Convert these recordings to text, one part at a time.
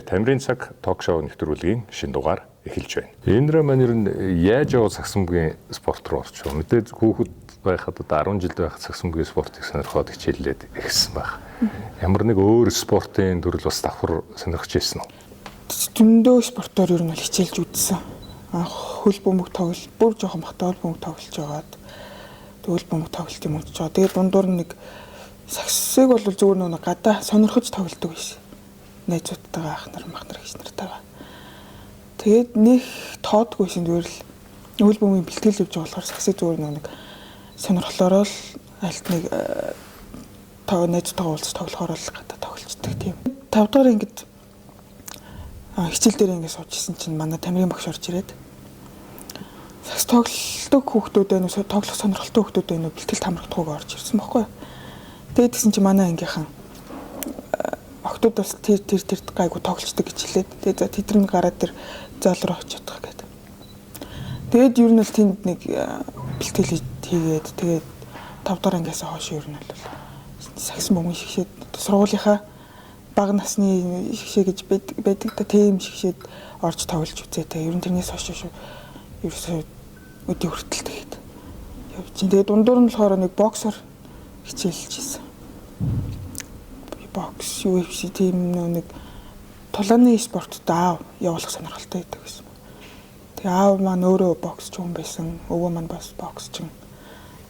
Тамирын цаг ток шоу нэвтрүүлгийн шинэ дугаар эхэлж байна. Индра маань ер нь яаж яваа сагсан бөмбөгийн спорт руу орчих вэ? Мэдээж хүүхэд байхад одоо 10 жил байхад сагсан бөмбөгийн спортыг сонирхоод хичээллээд эхэлсэн байх. Ямар нэг өөр спортын төрөл бас давхар сонирхож ирсэн үү? Зөндөө спортоор ер нь бол хичээлж үзсэн. Анх хөл бөмбөг тоглол, бүр жоохон бахтаа хөл бөмбөг тоглож байгаад хөл бөмбөг тоглолт юм үзэж байгаа. Тэгээд дундуур нэг сагсыг бол зүгээр нэг гадаа сонирхож тоглодог байсан. Найзуудтайгаа, ах нар, мах нар, эгч нартайгаа. Тэгээд нэг тоодгүйсэн, зүгээр л хөл бөмбөгийн бэлтгэл явж байгаа болохоор сагсыг зүгээр нэг сонирхлоороо л альт нэг тоо найзтайгаа уулзаж тоглохоор л гадаа тоглолцдог тийм. 5 дугаар ангид хичээл дээр ингэ сууж исэн чинь манай тамирын багш орж ирээд сагс тоглодог хүүхдүүд байна уу, тоглох сонирхолтой хүүхдүүд байна уу, бэлтгэлд хамрагдахуйг орж ирсэн байхгүй. Тэгээд тэгсэн чинь манай ангийнхан охтууд бас тэр тэр тэр гайгүй тоглолцдог гэж хэлээд, тэгээд за тэд нар гараад тэр зал руу очиж чадах гэдэг. Тэгээд ер нь л тэнд нэг бэлтгэл хийгээд, тэгээд 5 дахь ангиас хойш ер нь бол сагсан бөмбөгийн шигшээд, сургуулийнхаа бага насны шигшээ гэж байдаг та, тийм шигшээд орж тоглож үзээ. Тэг ер нь тэрнээс хойш ерөөсөө өдий хүртэл тэгээд явж чинь. Тэгээд дундуур нь болохоор нэг боксер хичээлж исэн. Бокс, UFC тийм нэг тулааны спортод аав явуулах сонирхолтой байдаг гэсэн. Тэгээ аав маань өөрөө боксч хүн байсан. Өвөө маань бас боксчин.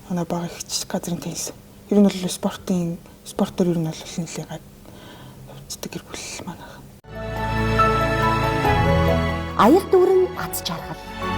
Манай бага ихч газрын теннис. Ер нь бол спортоор ер нь бол нэлийн гад явцдаг гэр бүл манайх. Аяр дүүрэн аз жаргал.